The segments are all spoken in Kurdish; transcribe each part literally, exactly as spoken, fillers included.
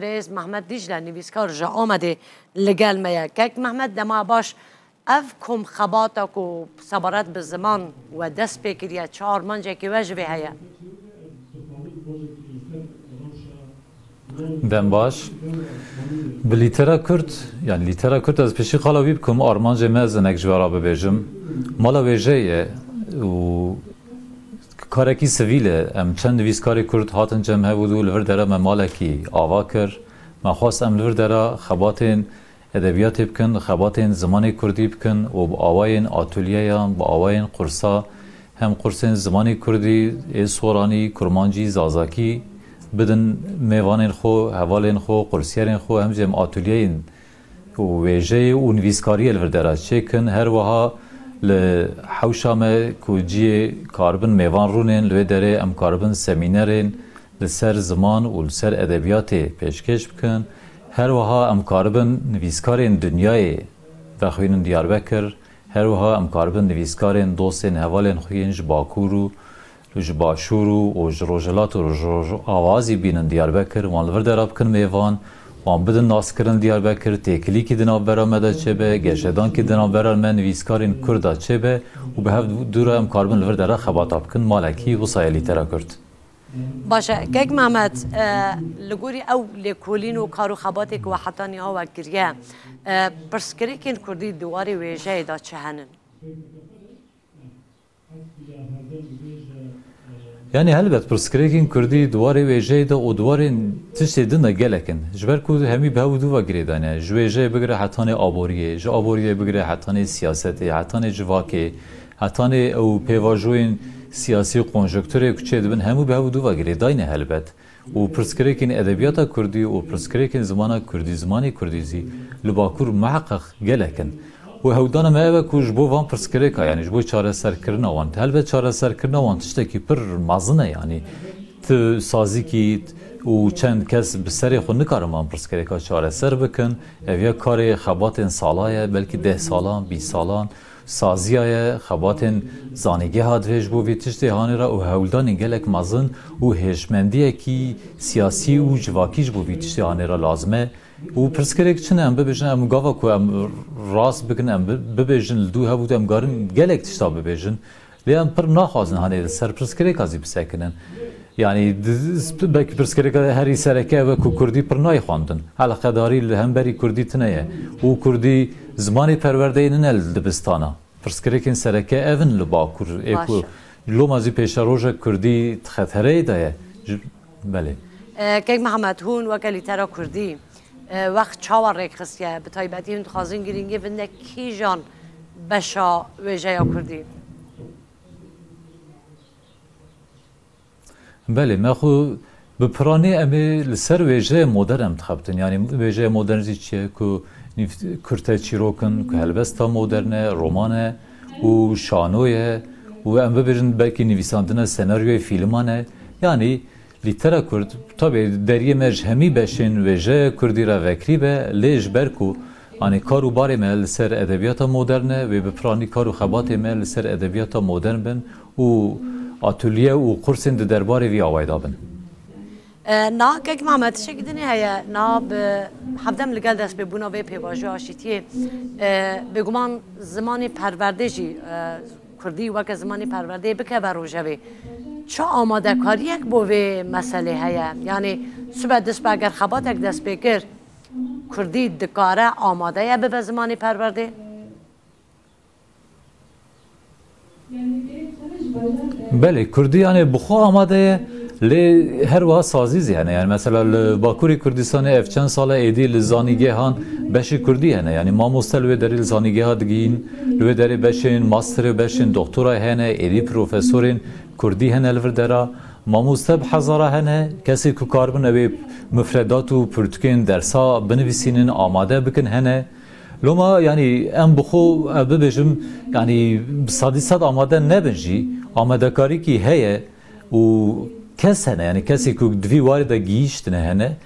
Birêz Mehmet Dîcle, nivîskar ji Amedê li gel me ye. Kek Mehmet, dema baş, ev kom xebata ku sebaret bi ziman we dest pê kiriye, çi armancekî we ji vê heye? Dem baş. Bi lîtera Kurd, yani lîtera Kurd ez pêşî qala wî bikim, armancê me ez hinek ji we re bibêjim. Mala wêjeyê ye û karekî sivîl e. Em çend nivîskarê Kurd hatin cem hev û dû li vir dera me malekî ava kir. Me xwest em li vir dera xebatên edebiyatê bikin, xebatên zimanê Kurdî bikin û bi awayên atolyeyan, bi awayên qursa, hem qursên zimanê Kurdî, ê soranî, kurmancî, zazakî bidin mêvanên xwe, hevalên xwe, qursiyerên xwe, hem jî em atolyeyên û wêjeyê û nivîskariyê li vir dera çêkin. Her wiha li hewşa me ku cihê karibin mêvan rûnên, li wê derê em karibin semînerên li ser ziman û li ser edebiyatê pêşkêş bikin. Her wiha em karibin nivîskarên dinyayê vexwînin Diyarbekir. Her wiha em karibin nivîskarên dostên hevalên xwe yên ji Bakur û ji Başûr û, û ji Rojhilat û ji Rojava zî bînin Diyarbekir. Wan li vir dera bikin mêvan, wan bidin naskirin Diyarbekir, têkilîkî di navbera me de çêbe, geşedankî di navbera me nivîskarên Kurd de çêbe û bi hev dû re em karibin li vir dera xebata bikin. Malekî wisa ye lîtera Kurd. Baş e, Kek Mehmet, e, li gorî ew lêkolîn û kar û xebatê ku we heta niha we kiriye, e, pirsgirêkên Kurdî di warê wêjeyê de çi henin? Yani helbet pirsgirêkên Kurdî di warê wêjeyê de û di warên tiştê din de gelek in. Ji ber ku hemî bi hev û dû ve girêdayî ne. Ji wêjeyê bigire hetanê aboriyê, ji aboriyê bigire hetanê siyasetê, hetanê civakê, hetanê ew pêvajoyên siyasî, konjonkturê ku çêdibin, hemû bi hev û dû ve girêdayî ne helbet. Û pirsgirêkên edebiyata Kurdî û pirsgirêkên zimana Kurdî, zimanê Kurdî zî li Bakur miheqeq gelek in. Û hewldana me ev e ku ji bo van pirsgirêka, yanî ji bo çareserkirina wan, helbet çareserkirina wan tiştekî pir mezin e, yanî tu sazîkî û çend kes bi serê xwe nikarin van pirsgirêka çareser bikin. Ev ya karê xebatên sala ye, belkî deh salan, bîst salan. Saziya ye, xebatên zanîgeha divê ji bo vî tiştê hanê re û hewldanên gelek mezin û hêşmendiyekî siyasî û civakî ji bo vî tiştê hanê re lazim e. Û pirsgirêk çi ne? Em bibêjin, em gava ku em rast bikin, em bi-, bibêjin, li dû hev û dû em garin gelek tişta bibêjin. Lê em pir naxwazin hanê li ser pirsgirêka zî bisekinin. Yanî, di-, belkî pirsgirêka herî sereke ev e ku Kurdî pir nayê xwendin. Eleqedarî li hemberî Kurdî tine ye. Û Kurdî zimanê perwerdeyê nine li dibistana. Pirsgirêkên sereke ev in li Bakur. Ê ku loma zî pêşerojek Kurdî di xetereyê de ye. Ji-, belê. E, Kek Mihemed, hûn weke lîtera Kurdî, e, wext çawa rêk xistiye? Bi taybetî hûn dixwazin girîngî bidine kîjan beşa wêjeya Kurdî? Belê, me xwe bi piranî em ê li ser wêjeyê modern em dixebtin. Yanî wêjeyê modern jî çi ye ku nîv-, kurte çîrok in, ku helbesta modern e, roman e û şano ye û em bibêjin belkî nivîsandina senaryoyê fîlman e. Yanî lîtera Kurd, tabê deriyê me ji hemî beşên wêjeya Kurdî re vekirî be, lê ji ber ku Anî kar û barê me li ser edebiyata modern e, wê bi piranî kar û xebatê me li ser edebiyata modern bin û atolye û qursên di derbarê vî awayê de bin. E, na Kek Mehmet, tiştekî dinê heye, na bi hevdem li gel destpêbûna vê pêvajoya aşîtiyê, e, bêguman zimanê perwerdê jî, e, Kurdî weke zimanê perwerdeyê bikeve rojevê. Çi amadekariyek bo vê meselê heye? Yanî sibe dest bi eger xebatek dest pê kir, Kurdî dikare amade ye bibe zimanê perwerdê? Belê, Kurdî yanê bi xwe amade ye, lê her wiha sazî zî hene. Yani mesela li Bakurê Kurdistanê ev çend sal e êdî li zanîgehan beşê Kurdî hene. Yani mamoste li wê derê li zanîgeha digihîn, li wê derê beşên masterê, beşên doktora hene, êdî profesorên Kurdî hene li vir dera. Mamoste bi hezara hene, kesê ku karibin ew ê mifredat û pirtûkên dersa binivîsînin, amade bikin hene. Loma, yanî em bi xwe, ev bibêjim, yanî bi sedî sed amade nebin jî, amadekarîkî heye û kes hene, yanî kesê ku di vî warê de gihîştine hene.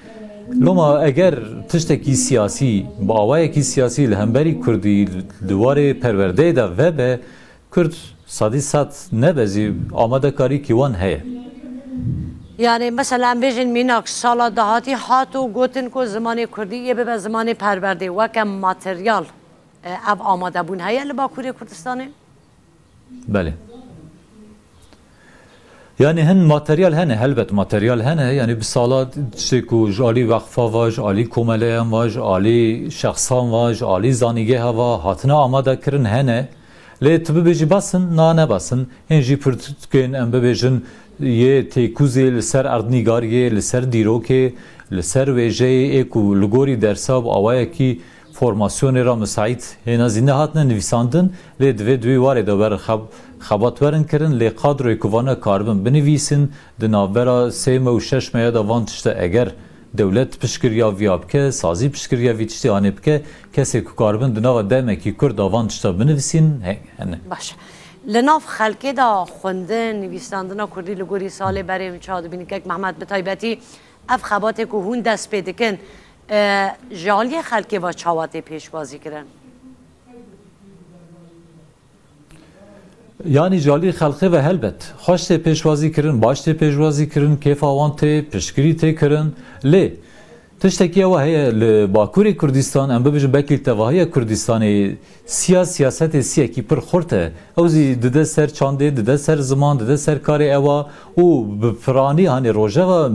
Loma eger tiştekî siyasî, bi awayekî siyasî li hemberî Kurdî di warê perwerdeyê de vebe, Kurd sedî sed nebe zî amadekarîkî wan heye. Yani mesela em bêjin mînak sala dahatî hat û gotin ku zimanê kurdî yê bibe zimanê perwerdê weke materyal, e, ev amadebûn heye li Bakurê Kurdistanê? Belê. Yani hin materyal hene, helbet materyal hene. Yani bi sala tiştê ku ji alî wexfa ve, ji alî komeleyan ve, ji alî şexsan ve, ji alî zanîgeha ve hatine amade kirin hene. Lê tu bibêjî bes in, na ne bes in. Hên jî pirtûkên em bibêjin yê têkuzê li ser erdnîgariyê, li ser dîrokê, li ser wêjeyê ê ku li gorî dersa bi awayekî formasyonê re misaît hêna zî nehatine nivîsandin, lê divê di wî warê de wer xeb-, xebat werin kirin, lê kadroyê ku vana karibin binivîsin, di navbera sê meh û şeş meha de van tişte eger dewlet piştgiriya viya bike, sazî piştgiriya vî tiştê hanê bike, kesê ku karibin di nava demekî kurt de van tişta binivîsîn, he-, hene. Baş. Li nav xelkê de xwendin, nivîsandina kurdî li gorî salê berê min çawa dibînin? Kek Mehmet, bi taybetî ev xebatê ku hûn dest pê dikin, e, ji aliyê xelkê ve çawa tê pêşwazî kirin? Yanî ji alî xelkê ve helbet xweş tê pêşwazî kirin, baş tê pêşwazî kirin, kêfa wan tê, piştgirî tê kirin. Lê tiştekî ew heye, li Bakurê Kurdistan, em bibêjin belkî li tevahiya Kurdistanê siya siyasetê siyekî pir xurt e. Ew zî dide ser çandê, dide ser ziman, dide ser karê ewa û bi piranî, hanê rojeva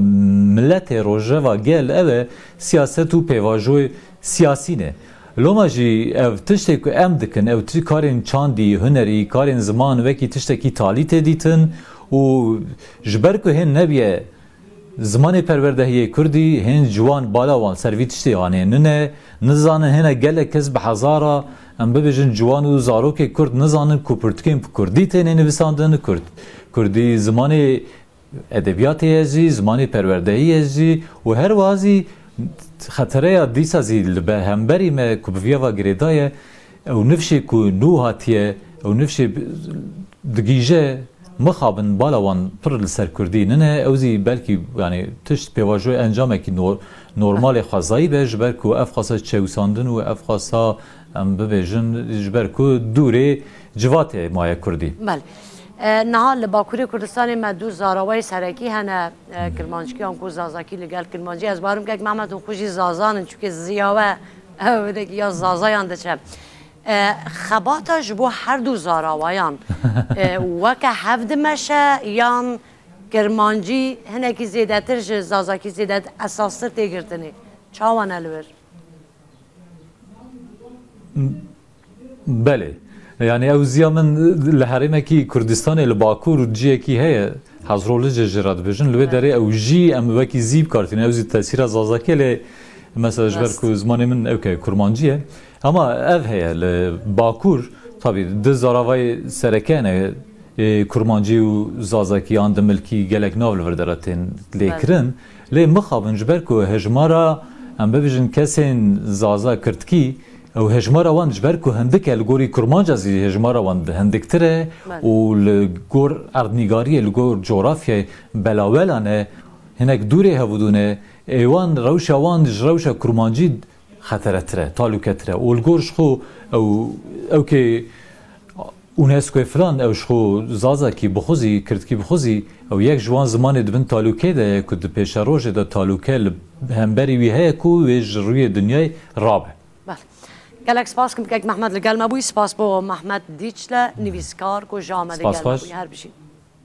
miletê, rojeva gel ew e, siyaset û pêvajoyê siyasî ne. Loma jî ev tiştê ku em dikin, ew ti-, karên çandî, hunerî, karên ziman wekî tiştekî talî tê dîtin û ji ber ku hên nebiye zimanê perwerdehiyê kurdî, hên ciwan bala wan ser vî tiştê anê nine, nizanin, hêne gelek kes bi hezara, em bibêjin, ciwan û zarokê kurd nizanin ku pirtûkên bi kurdî têne nivîsandin, kurd, kurdî zimanê edebiyatê ye jî, zimanê perwerdehî ye jî û her wiha zî xetereya dîsa zî li be-, hemberî me ku bi viya ve girêdaye, ew nifşê ku nû hatiye, ew nifşê bi-, digihîje, mixabin bala wan pir li ser kurdî nine, ew zî belkî, yani, tişt pêvajoya encamekî nor-, normalê xwezayî be, ji ber ku ev xasa çewisandin û ev xasa, em bibêjin, ji ber ku dûrê civatê maye kurdî. Belê. E, niha li Bakurê Kurdistanê me du zarawayê serekî hene, e, kirmanckî yan ku zazakî li gel kirmancî. Ez barim kek Mehmet hûn xwe jî zazan in, çunke ziyawe, ew hinekî ya zazayan diçe. E, xebata ji bo her du zarawayan, e, weke hev dimeşe yan kirmancî hinekî zêdetir ji zazakî zêdetir esastir tê girtinê? Çawa ne li wir? Belê. Yani ew ziya min li herêmekî Kurdistanê li Bakur ciyekî heye, Hezrolicê jê re dibêjin. Li wê derê ew jî em wekî zî bikartînin. Ew zî tesîra zazakî ye, lê mesela ji ber ku zimanê min ewke kurmancî ye. Ama ev heye li Bakur, tabî di zaravayê sereke ne, ê, kurmancî û zazakî yan dimilkî gelek nav li vir de re tên lêkirin. Lê mixabin ji ber ku hejmara, em bibêjin, kesên zaza kirtkî, ew hejmara wan ji ber ku hindik e, li gorî kurmanca zî hejmara wan hindiktir e û li gor erdnîgariyê, li gor cografyayê belawela ne, hinek dûrê hevûdû ne, ê wan rewşa wan ji rewşa kurmancî xeteretir e, talûketir e. Û li gor ji xwe ew, ewkê UNESCOyê filan, ew ji xwe zazakî bixwizî, kirdkî bixwizî, ew yek ji wan zimanê di bin talûkê de ye ku di pêşerojê de talûke li hemberî wî heye ku wê ji rûyê dinyayê rabe. Belê. Gelek spas kim kek Mehmet li gel me bûyî. Spas bo Mehmet Dîçle, nivîskar ku ji Amedê gel me bûyî. Her bijî.